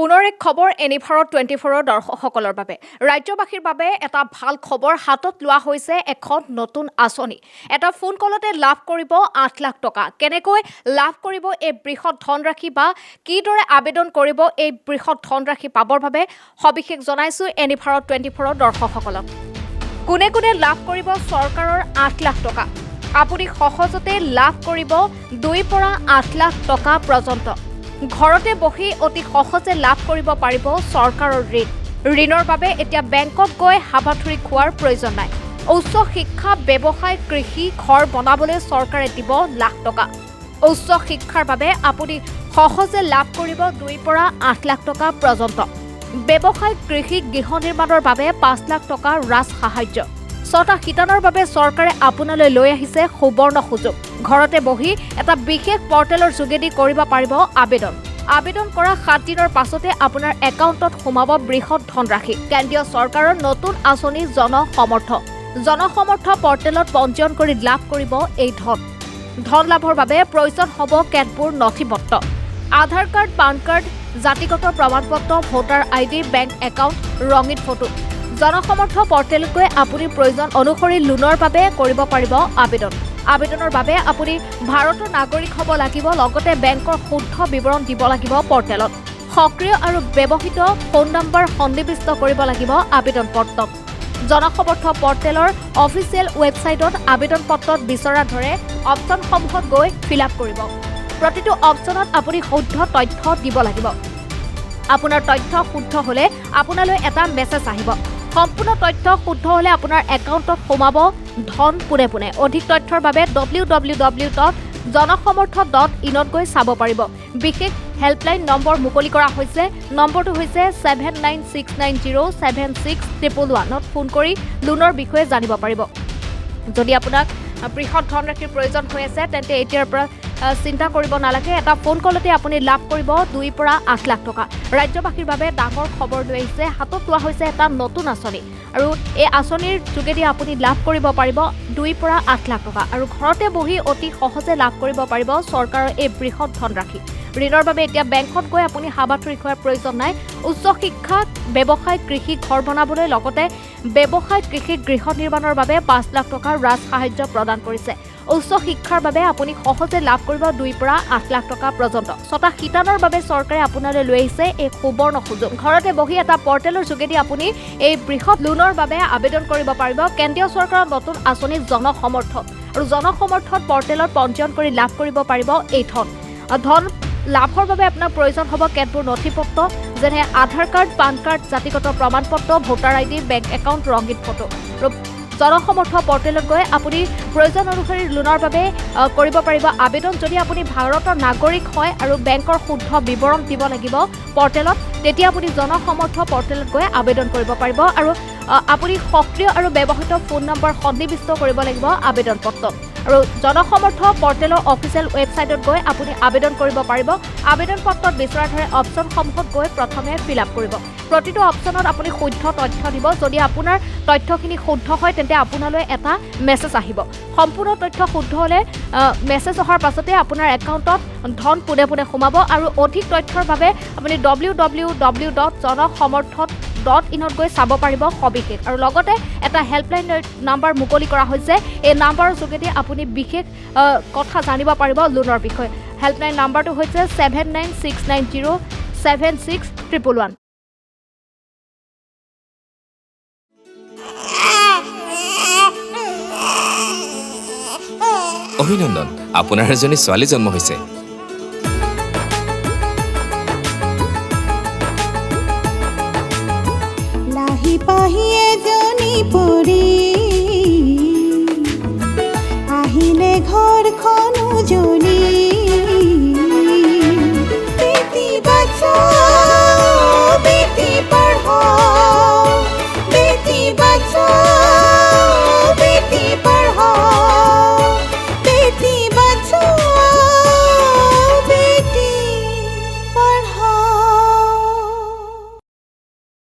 পুনৰ এক খবৰ এনি ভাৰত 24ৰ দৰ্শকসকলৰ বাবে। ৰাজ্যবাসীৰ বাবে এটা ভাল খবৰ। হাতত লোৱা হৈছে এখন নতুন আঁচনি। এটা ফোন কলতে লাভ কৰিব 8 লাখ টকা। কেনেকৈ লাভ কৰিব এই বৃহৎ ধনৰাশি বা কিদৰে আবেদন কৰিব এই বৃহৎ ধনৰাশি পাবৰ বাবে, সবিশেষ জনাইছোঁ এনি ভাৰত 24ৰ দৰ্শকসকলক। কোনে কোনে লাভ কৰিব চৰকাৰৰ 8 লাখ টকা? আপুনি সহজতে লাভ কৰিব 2ৰ পৰা 8 লাখ টকা পৰ্যন্ত। ঘৰতে বহি অতি সহজে লাভ কৰিব পাৰিব চৰকাৰৰ ঋণ। ঋণৰ বাবে এতিয়া বেংকত গৈ হাবাথুৰি খোৱাৰ প্ৰয়োজন নাই। উচ্চ শিক্ষা, ব্যৱসায়, কৃষি, ঘৰ বনাবলৈ চৰকাৰে দিব লাখ টকা। উচ্চ শিক্ষাৰ বাবে আপুনি সহজে লাভ কৰিব 2ৰ পৰা 8 লাখ টকা পৰ্যন্ত। ব্যৱসায়, কৃষি, গৃহ নিৰ্মাণৰ বাবে 5 লাখ টকাৰ ৰাজ সাহায্য। ছটা শিতানৰ বাবে চৰকাৰে আপোনালৈ লৈ আহিছে সুবৰ্ণ সুযোগ। ঘৰতে বহি এটা বিশেষ পৰ্টেলৰ যোগেদি কৰিব পাৰিব আবেদন। আবেদন কৰা 7 দিনৰ পাছতে আপোনাৰ একাউণ্টত সোমাব বৃহৎ ধনৰাশি। কেন্দ্ৰীয় চৰকাৰৰ নতুন আঁচনি জনসমৰ্থ। জনসমৰ্থ পৰ্টেলত পঞ্জীয়ন কৰি লাভ কৰিব এই ধন। ধন লাভৰ বাবে প্ৰয়োজন হ'ব কেতবোৰ নথি পত্ৰ: আধাৰ কাৰ্ড, পান কাৰ্ড, জাতিগত প্ৰমাণপত্ৰ, ভোটাৰ আই ডি, বেংক একাউণ্ট, ৰঙীন ফটো। জনসমৰ্থ পৰ্টেলত গৈ আপুনি প্ৰয়োজন অনুসৰি লোনৰ বাবে কৰিব পাৰিব আবেদন। আবেদনৰ বাবে আপুনি ভাৰতৰ নাগৰিক হ'ব লাগিব, লগতে বেংকৰ শুদ্ধ বিৱৰণ দিব লাগিব পৰ্টেলত। সক্ৰিয় আৰু ব্যৱহৃত ফোন নম্বৰ সন্নিৱিষ্ট কৰিব লাগিব আবেদন পত্ৰত। জনসমৰ্থ পৰ্টেলৰ অফিচিয়েল ৱেবছাইটত আবেদন পত্ৰত বিচৰাৰ দৰে অপশ্যনসমূহত গৈ ফিল আপ কৰিব। প্ৰতিটো অপশ্যনত আপুনি শুদ্ধ তথ্য দিব লাগিব। আপোনাৰ তথ্য শুদ্ধ হ'লে আপোনালৈ এটা মেছেজ আহিব। সম্পূৰ্ণ তথ্য শুদ্ধ হ'লে আপোনাৰ একাউণ্টত সোমাব ধন পোনে পোনে। অধিক তথ্যৰ বাবে www.জনসমৰ্থ.ইনত গৈ চাব পাৰিব। বিশেষ হেল্পলাইন নম্বৰ মুকলি কৰা হৈছে। নম্বৰটো হৈছে 7969076111ত ফোন কৰি লোনৰ বিষয়ে জানিব পাৰিব। যদি আপোনাক বৃহৎ ধনৰাশিৰ প্ৰয়োজন হৈ আছে, তেন্তে এতিয়াৰ পৰা চিন্তা কৰিব নালাগে। এটা ফোন কলতে আপুনি লাভ কৰিব 2ৰ পৰা 8 লাখ টকা। ৰাজ্যবাসীৰ বাবে ডাঙৰ খবৰ লৈ আহিছে। হাতত লোৱা হৈছে এটা নতুন আঁচনি আৰু এই আঁচনিৰ যোগেদি আপুনি লাভ কৰিব পাৰিব 2ৰ পৰা 8 লাখ টকা আৰু ঘৰতে বহি অতি সহজে লাভ কৰিব পাৰিব চৰকাৰৰ এই বৃহৎ ধনৰাশি। ঋণৰ বাবে এতিয়া বেংকত গৈ আপুনি হাবাথুৰি খোৱাৰ প্ৰয়োজন নাই। উচ্চ শিক্ষা, ব্যৱসায়, কৃষি, ঘৰ বনাবলৈ, লগতে ব্যৱসায়, কৃষি, গৃহ নিৰ্মাণৰ বাবে 5 লাখ টকাৰ ৰাজ সাহায্য প্ৰদান কৰিছে। উচ্চ শিক্ষাৰ বাবে আপুনি সহজে লাভ কৰিব 2ৰ পৰা 8 লাখ টকা পৰ্যন্ত। ছটা শিতানৰ বাবে চৰকাৰে আপোনালৈ লৈ আহিছে এই সুবৰ্ণ সুযোগ। ঘৰতে বহি এটা পৰ্টেলৰ যোগেদি আপুনি এই বৃহৎ লোনৰ বাবে আবেদন কৰিব পাৰিব। কেন্দ্ৰীয় চৰকাৰৰ নতুন আঁচনি জনসমৰ্থ আৰু জনসমৰ্থত পৰ্টেলত পঞ্জীয়ন কৰি লাভ কৰিব পাৰিব এই ধন। ধন লাভৰ বাবে আপোনাৰ প্ৰয়োজন হ'ব কেতবোৰ নথি পত্ৰ, যেনে আধাৰ কাৰ্ড, পান কাৰ্ড, জাতিগত প্ৰমাণপত্ৰ, ভোটাৰ আই ডি, বেংক একাউণ্ট, ৰঙীন ফটো। আৰু জনসমৰ্থ পৰ্টেলত গৈ আপুনি প্ৰয়োজন অনুসৰি লোনৰ বাবে কৰিব পাৰিব আবেদন। যদি আপুনি ভাৰতৰ নাগৰিক হয় আৰু বেংকৰ শুদ্ধ বিৱৰণ দিব লাগিব পৰ্টেলত, তেতিয়া আপুনি জনসমৰ্থ পৰ্টেলত গৈ আবেদন কৰিব পাৰিব। আৰু আপুনি সক্ৰিয় আৰু ব্যৱহৃত ফোন নম্বৰ সন্নিৱিষ্ট কৰিব লাগিব আবেদন পত্ৰত। আৰু জনসমৰ্থ পৰ্টেলৰ অফিচিয়েল ৱেবছাইটত গৈ আপুনি আবেদন কৰিব পাৰিব। আবেদন পত্ৰত বিচৰাৰ দৰে অপশ্যনসমূহত গৈ প্ৰথমে ফিল আপ কৰিব। প্ৰতিটো অপশ্যনত আপুনি শুদ্ধ তথ্য দিব। যদি আপোনাৰ তথ্যখিনি শুদ্ধ হয়, তেন্তে আপোনালৈ এটা মেছেজ আহিব। সম্পূৰ্ণ তথ্য শুদ্ধ হ'লে মেছেজ অহাৰ পাছতে আপোনাৰ একাউণ্টত ধন পোনে পোনে সোমাব। আৰু অধিক তথ্যৰ বাবে আপুনি www.জনসমৰ্থ.ইনত গৈ চাব পাৰিব সবিশেষ। আৰু লগতে এটা হেল্পলাইন নাম্বাৰ মুকলি কৰা হৈছে। এই নাম্বাৰৰ যোগেদি আপুনি বিশেষ কথা জানিব পাৰিব লোনৰ বিষয়ে। হেল্পলাইন নাম্বাৰটো হৈছে 7969076111। অভিনন্দন, আপোনাৰ এজনী ছোৱালী জন্ম হৈছে। লাহি পাহি এজনী পৰী আহিলে ঘৰখন উজলি।